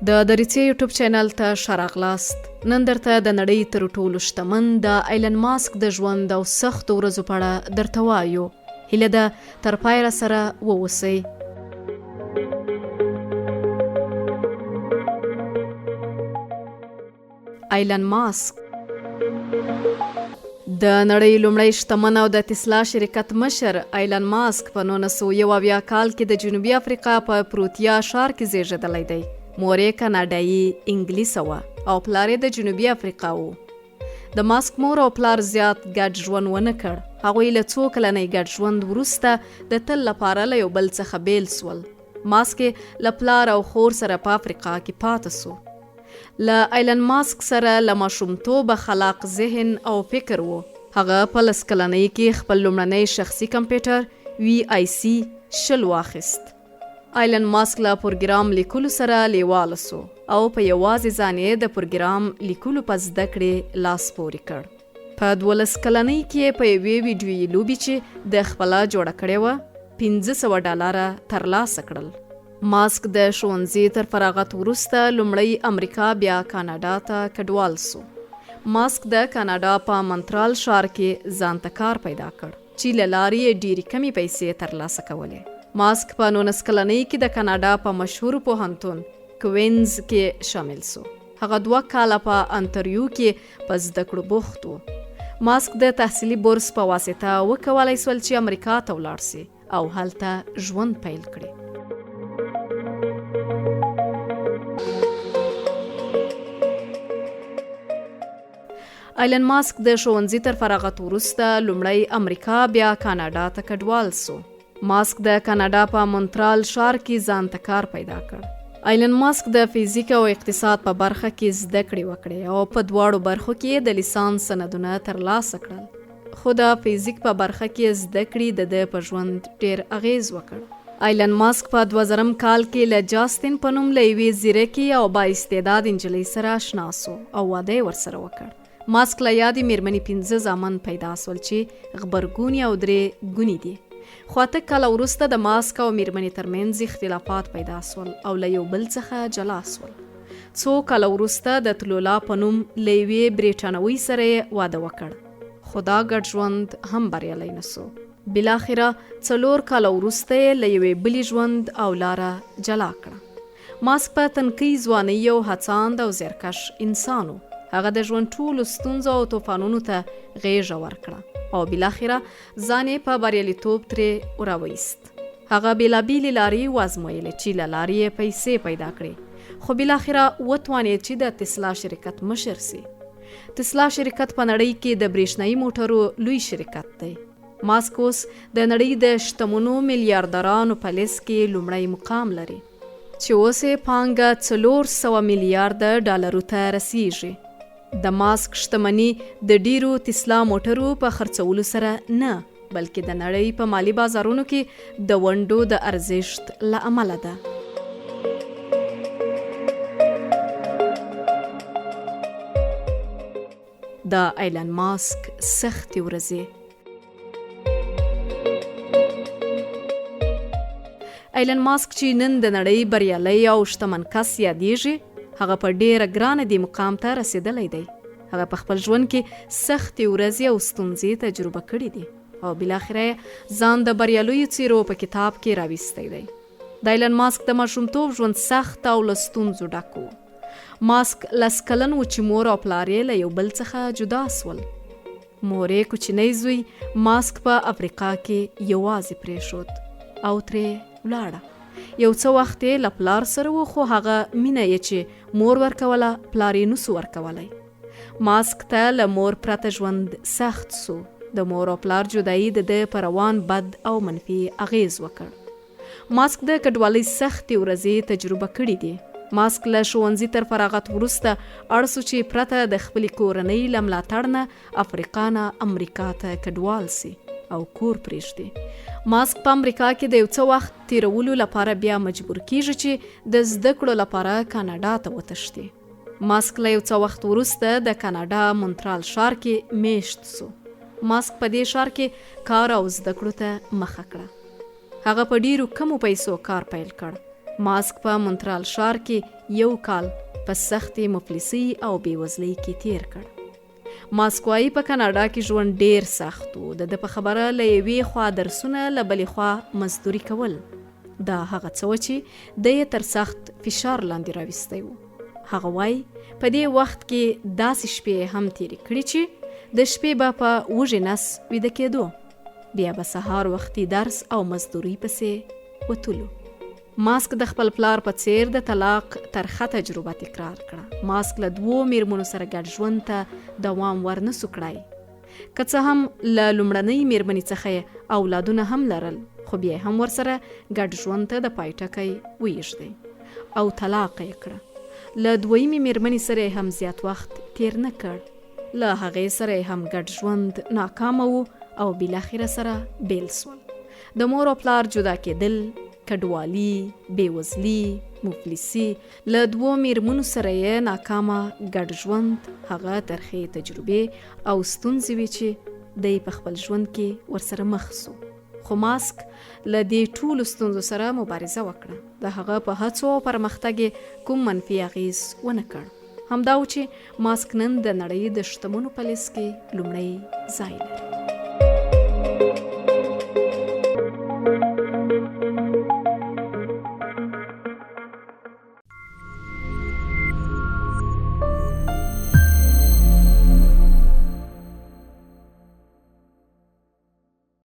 د دریڅې یوټیوب چینل ته ښه راغلاست. نن درته د نړۍ تر ټولو شتمن د ایلن ماسک د ژوند او سختو ورځو په اړه درته وایو. هیله ده تر پای راسره واوسئ. ایلن ماسک د نړۍ لومړی شتمن او د تسلا شرکت مشر ایلن ماسک په 1971 کال کې د جنوبي افریقا په پروتیا ښار کې زیږیدلی دی. مور یې کاناډایي انګلیسه وه او پلار یې د جنوبي افریقا و. د ماسک مور او پلار زیات ګډ ژوند ونه کړ. هغوی له څو کلنۍ ګډ ژوند وروسته د تل لپاره له یو بل څخه بیل سول. ماسک له پلار او خور سره په افریقا کې پاته سو. له ایلن ماسک سره له ماشومتوبه خلاق ذهن او فکر و. هغه په لس کلنۍ کې خپل لومړنی شخصي کمپیوټر، وي آی سي، 20 واخیست. ایلن ماسک له پروګرام لیکلو سره لیواله سو او په یوازې ځان یې د پروګرام لیکلو په زده کړې لاس پورې کړ. په 12 کلنۍ کې یې په یوې ویډیويي لوبې چې ده خپله جوړه کړې وه، 500 ډالره ترلاسه کړل. ماسک د ښوونځي تر فراغت وروسته لومړی امریکا بیا کاناډا ته کډوال سو. ماسک د کاناډا په منترال ښار کې ځان ته کار پیدا کړ چې له لارې یې ډېرې کمې پیسې ترلاسه کولې. ماسک په 19 کلنۍ کې د کاناډا په مشهور پوهنتون کوینز کې شامل سو. هغه 2 کاله په انتریو کې په زده کړو بوخت و. ماسک د تحصیلي بورس په واسطه وکولای سول چې امریکا ته ولاړ سي او هلته ژوند پیل کړي. ایلن ماسک د ښوونځي تر فراغت وروسته لومړی امریکا بیا کاناډا ته کډوال سو. ماسک د کاناډا په مونترال ښار کې ځان ته کار پیدا کړ. ایلن ماسک د فزیک او اقتصاد په برخه کې زده کړې وکړې او په دواړو برخو کې د لیسانس سندونه ترلاسه کړل. خو د فزیک په برخه کې زده کړې د ده په ژوند ډېر اغېز وکړ. ایلن ماسک په 2000 کال کې له جاستین په نوم له یوې ځیرکې او با استعداد نجلۍ سره اشنا سو او واده یې ورسره وکړ. ماسک له یادې میرمنې 5 زامن پیدا سول چې غبرګوني او 3 ګوني دي. خو 8 کاله وروسته د ماسک او میرمنې ترمنځ اختلافات پیدا سول او له یو بل څخه جلا سول. څو کاله وروسته د تلولا په نوم له یوې بریټانوۍ سره یې واده وکړ، خو دا ګډ ژوند هم بریالی نه سو. بالاخره 4 کاله وروسته یې له یوې بلې ژوند او لاره جلا کړه. ماسک په تنکۍ ځوانۍ یو هڅاند او زیارکښ انسان و. هغه د ژوند ټولو ستونزو او توفانونو ته غېږه ورکړه او بالاخره ځان یې په بریالیتوب ترې وراویست. هغه بېلابېلې لارې وازمویلې چې له لارې یې پیسې پیدا کړې، خو بالاخره وتوانېد چې د تسلا شرکت مشر سي. تسلا شرکت په نړۍ کې د برېښنايي موټرو لوی شرکت دی. ماسک اوس د نړۍ د شتمنو میلیاردرانو په لیست کې لومړی مقام لري، چې اوس یې پانګه 400 میلیارده ډالرو ته رسیږي. د ماسک شتمني د ډیرو تسلا موټرو په خرڅولو سره نه، بلکې د نړۍ په مالي بازارونو کې د ونډو د ارزښت له امله ده. د ایلن ماسک سختې ورځې. ایلن ماسک چې نن د نړۍ بریالی او شتمن کس یادیږي، هغه په ډیره ګرانه دې مقام ته رسیدلی دی. هغه په خپل ژوند کې سختې ورځې او ستونزې تجربه کړې دي او بالاخره یې ځان د بریالیو څیرو په کتاب کې راویستی دی. د ایلن ماسک د ماشومتوب ژوند سخت او له ستونزو ډک و. ماسک 10 کلن و چې مور او پلار یې له یو بل څخه جدا سول. مور یې کوچنی زوی ماسک په افریقا کې یوازې پرېښود او ترې ولاړه. یو څه وخت یې له پلار سره و، خو هغه مینه یې چې مور ورکوله پلار یې نسو ورکولی. ماسک ته له مور پرته ژوند سخت سو. د مور او پلار جدایي د ده په روان بد او منفي اغېز وکړ. ماسک د کډوالۍ سختې ورځې تجربه کړې دي. ماسک له ښوونځي تر فراغت وروسته اړ سو چې پرته د خپلې کورنۍ له ملاتړ نه افریقا نه امریکا ته کډوال سي او کور پرېږدي. ماسک په امریکا کې د یو څه وخت تېرولو لپاره بیا مجبور کیږي چې د زده کړو لپاره کاناډا ته وتښتي. ماسک له یو څه وخت وروسته د کاناډا مونترال ښار کې میشت سو. ماسک په دې ښار کې کار او زده کړو ته مخه کړه. هغه په ډیرو کمو پیسو کار پیل کړ. ماسک په مونترال ښار کې یو کال په سختې مفلسۍ او بېوزلۍ کې تیر کړ. ماسک وايي په کاناډا کې ژوند ډیر سخت و. د ده په خبره له یوې خوا درسونه، له بلې خوا مزدوري کول. دا هغه څه وه چې دی یې تر سخت فشار لاندې راویستی و. هغه وايي په دې وخت کې داسې شپې یې هم تیرې کړي چې د شپې به په وږي نس ویده کېدو. بیا به سهار وختي درس او مزدوري پسې وتلو. ماسک د خپل پلار په څیر د طلاق ترخه تجربه تکرار کړه. ماسک له دوو میرمنو سره ګډ ژوند ته دوام ورنه سو کړای. که څه هم له لومړنۍ میرمنې څخه یې اولادونه هم لرل، خو بیا هم ورسره ګډ ژوند ته د پای ټکی ویږدی او طلاقه یې کړه. له دویمې میرمنې سره یې هم زیات وخت تیر نه کړ. له هغې سره یې هم ګډ ژوند ناکامه و او بالاخره سره بیل سول. د مور او پلار جدا کېدل، کډوالي، بېوزلي، مفلسي، له دوو مېرمنو سره یې ناکامه ګډ ژوند هغه ترخې تجربې او ستونزې وې چې دی په خپل ژوند کې ورسره مخ سو. خو ماسک له دې ټولو ستونزو سره مبارزه وکړه. د هغه په هڅو او پرمختګ یې کوم منفي اغېز ونه کړ. همدا و چې ماسک نن د نړۍ د شتمنو په لیست کې لومړی ځای لري.